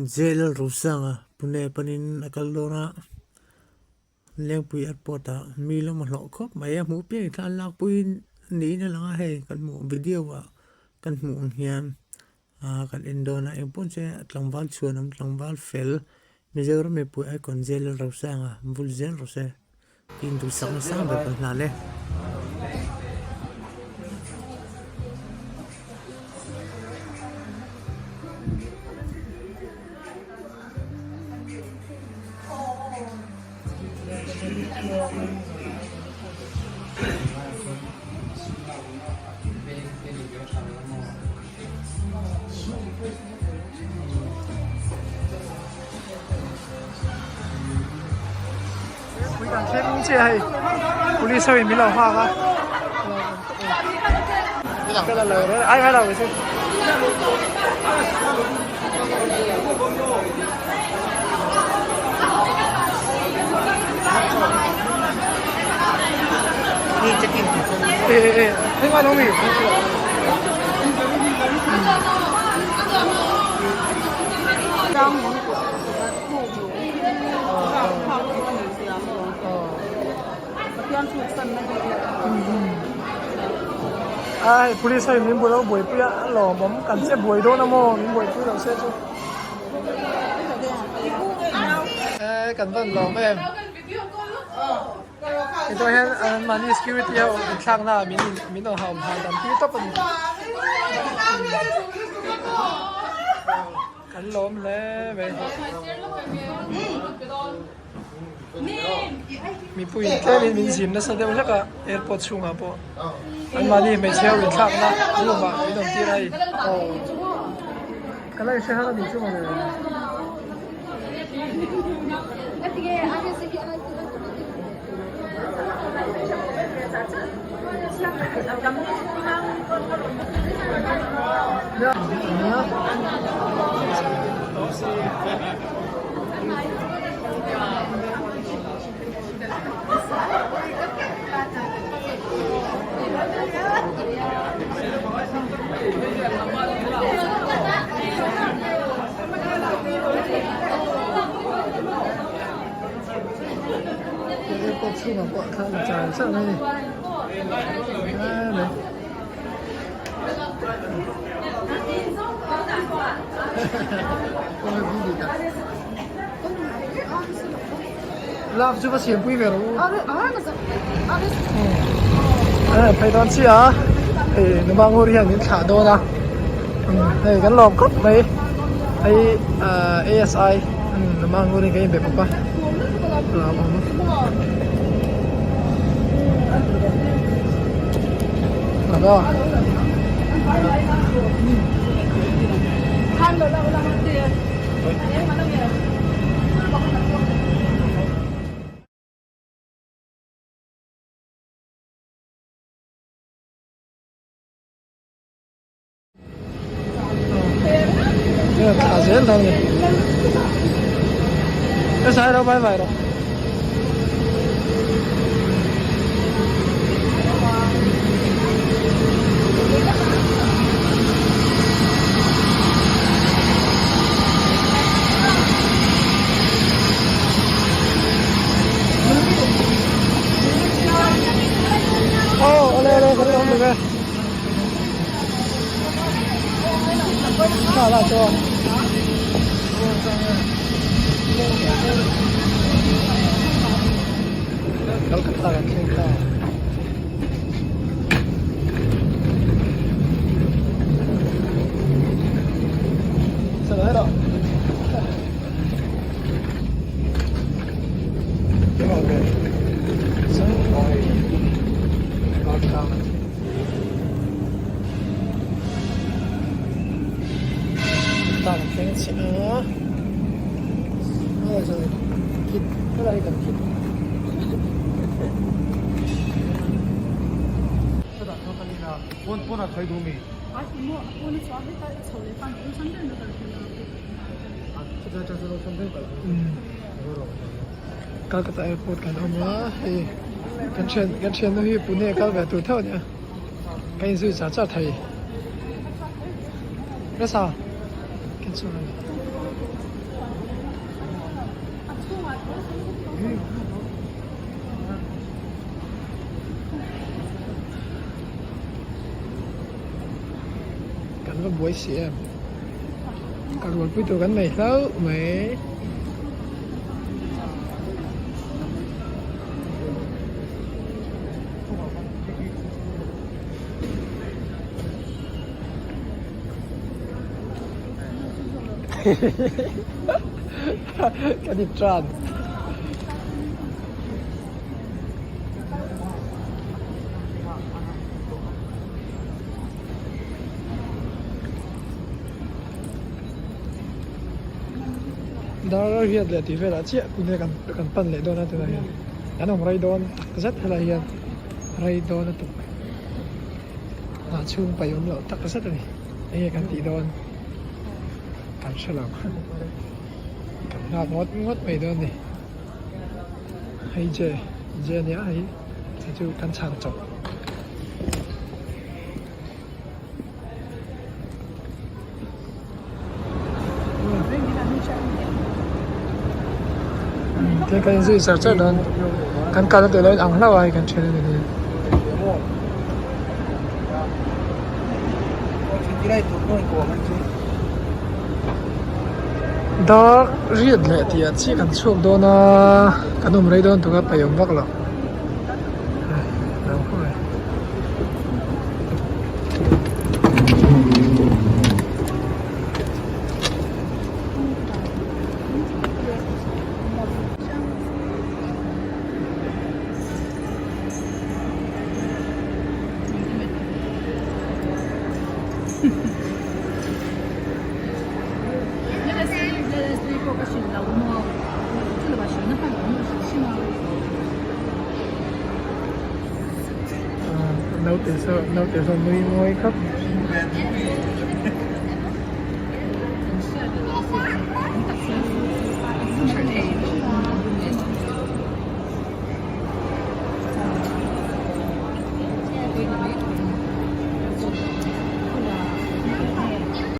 Jail Rosanga Pune panin a kal dawn a, Lengpui airport ah mi lawm a hlawh khawp mai a, hmuh piang thla an lakpui niin a lang a hei kan hmuh video ah kan hmuh ang hian ah kan en dawn a engpawh chu tlangval chhuanawm tlangval fel Mizoram mipui icon Jail Rosanga vul zel rawh se. Tin duhsakna sang ber kan hlan e. Pui kan thleng chiah hei police ho in min lo nghak a ka la lo reng ai lo se ê ê ê thấy ngon không nhỉ A hei police ho in min buai buaipui a a lawmawm kan che buai dawn a maw min buaipui lo se chu e kan van lawm em hetah hian an mahni security ho inthlakna ah min min rawn hau hau dan tir tawp a ni. Kan lawm hle mai. Mipui tlemin min zim nasa deuh hlek a airport chhungah pawh anmahni hmeichhe ho inthlakna room ah min awm tir a hei. Ka la inhre har a nih chu mawle. Airport chhungah pawh thla la char char mai a ni tlai mai love chu va siampui ve rawh u phei dawn chiah a hei numa ngur hian min thlah dawn a hei kan lawm khawp mai hei ASI numa ngur in kan inbe bawk a lawmawm Thla zel dawn a ni. Ka sai lo vai vai rawh. Aw ale ale kan awm ve. La cho. Calcutta kan thleng ta. Sao hết rồi. Calcutta airport kan awm a hei kan thian kan thiannu hi Pune a kal ve tur theuh a nia ka inzui char char thei nasa. va buai si em ka rualpui tur kan nei hlauh mai. Kan in tan. Dar riat leh tih velah chiah pune kan kan pan leh dawn a tunah hian kan awm rei dawn tak zet helai hian rei dawn a tuk hnah chhung paih awm loh tak zet a ni enge kan tih dawn kan hre lo kan nghak ngawt ngawt mai dawn a ni hei je je ania hei hei chu kan chhan chawp. Tihian kan inzui char char dawn kan kalna tur lo in ang hlauh a hei kan then a ni hi. Dar riat leh tih ah chiah kan chhuak dawn a kan awm rei dawn tuk a paih awm vak lo. Naute saw naute saw nui mawi khawp.